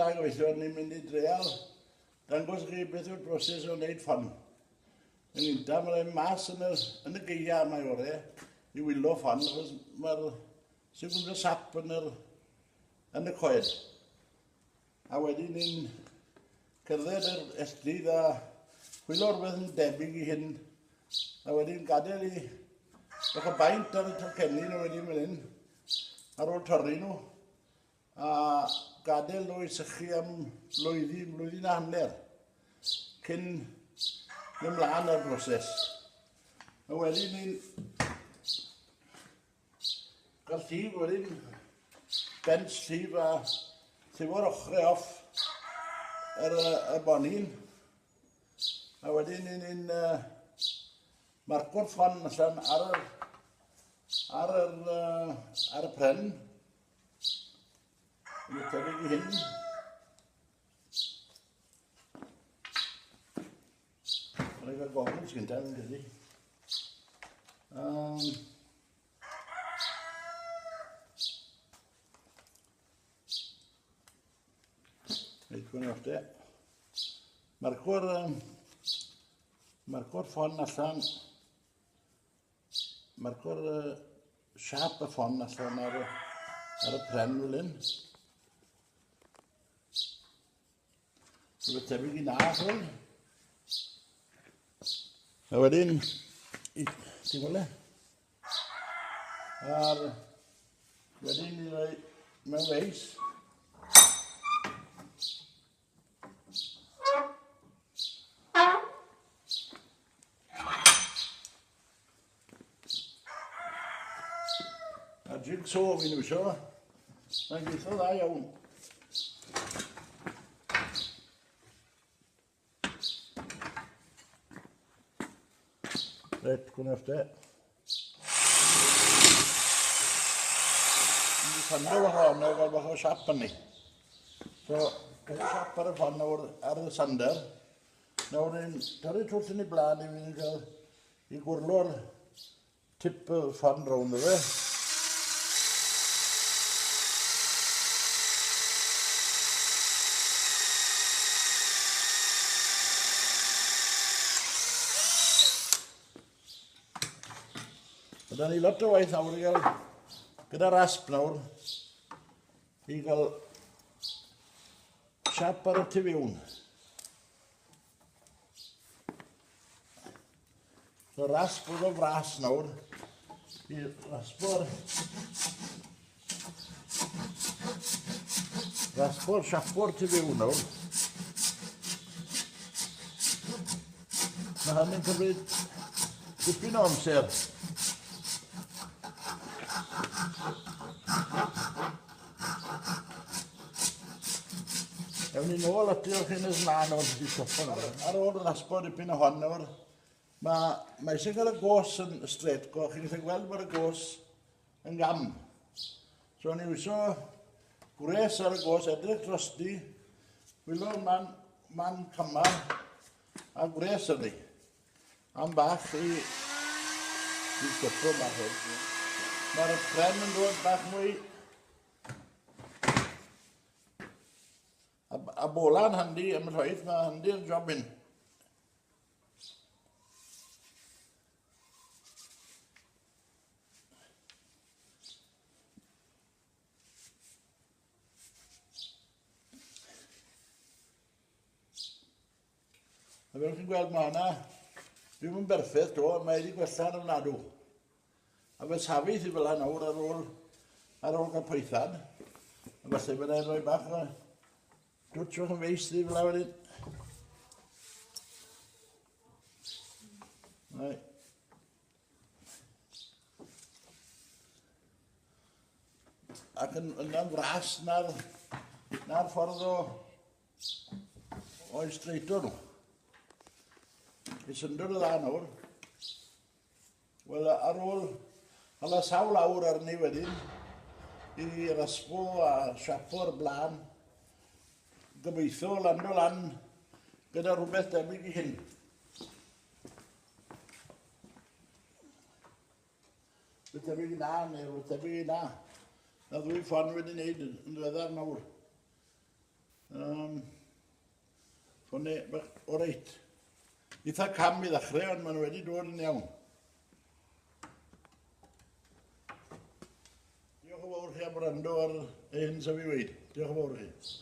dda gobeithio, ni'n mynd i dreial dangos i chi beth yw'r broses o wneud ffon. Yn gyntaf, mae'n rhaid mas yn y, yn y geia mae ore i wylo ffon, achos mae'r sy'n gwybod sap yn, yr, yn y coed. A wedyn ni'n cerdded yr elltydd a chwilio rhywbeth yn debyg i hyn. A wedyn gadael i bach o baent ar y tocenni nhw wedyn fan hyn, ar ôl torri nhw, a gadael nhw i sychu am flwyddyn, blwyddyn a hanner, cyn mynd mlaen â'r broses. A wedyn ni'n Gael llif wedyn, bent llif a llifo'r ochrau off yr, y bonyn. A wedyn ni'n ni marco'r ffon allan ar yr, ar yr, ar y pren. Yn tebyg i hyn. Rhaid gael goggles gyntaf yn credu. Reit, gwneud off de. Marco'r um, marco'r ffon allan. Marco'r uh, siap y ffon allan ar, ar y pren fel hyn. Rhywbeth tebyg i na, hwn. A wedyn, ti'n gweld e? A'r wedyn i roi mewn feis. A jigsaw fi'n iwsio. Mae'n gweithio dda iawn. Reit, gwneud de. Ni'n sander fach o'n gael bach o siap arni. So, gael siap ar y ffon nawr ar y sander. Nawr ni'n torri twll yn ei blaen i fi'n cael i gwrlo'r tip y ffon rownd fe. Mae da ni lot o waith nawr i gael gyda rasp nawr i gael siap ar y tu fewn. So rasp oedd o fras nawr. I raspo'r... Raspo'r siapo'r tu fewn nawr. Mae hynny'n cymryd dipyn o amser. Ewn ni nôl ati o'r hyn ys mlaen o'r di stopo nawr. Ar ôl raspo dipyn o hon nawr, mae, mae eisiau cael y gos yn straight go, chi'n gallu gweld bod y gos yn gam. So ni iwsio gwres ar y gos, edrych drosti, wylo man, man cama a gwres arni. Am bach i i stopo bach hwn. Mae'r pren yn dod bach mwy a, a bola'n handi am y rhaid, mae handi yn job hyn. A fel chi'n gweld mae hwnna, ddim yn berffeth do, ond mae wedi gwella'n ofnadw. A fe safith i fel nawr ar ôl, ar ôl cael poethad. A falle byddai'n rhoi bach o dwtch o'ch yn feis di fel wedyn. Right. Ac yn, yna'n fras na'r, na'r ffordd o O'i streito nhw. I syndod o dda nawr. Wel, ar ôl hala sawl awr arni wedyn, i raspo a siapo'r blaen, gobeithio lando lan gyda rhywbeth debyg i hyn. Rwy'n tebyg i na, neu rwy'n tebyg i na. Na ddwy ffon wedi wneud yn ddiweddar nawr. Ond ne, o reit. Eitha cam i ddechrau, ond maen nhw wedi dod yn iawn. Diolch yn fawr chi am wrando ar hyn sy'n fi weid. Diolch yn fawr chi.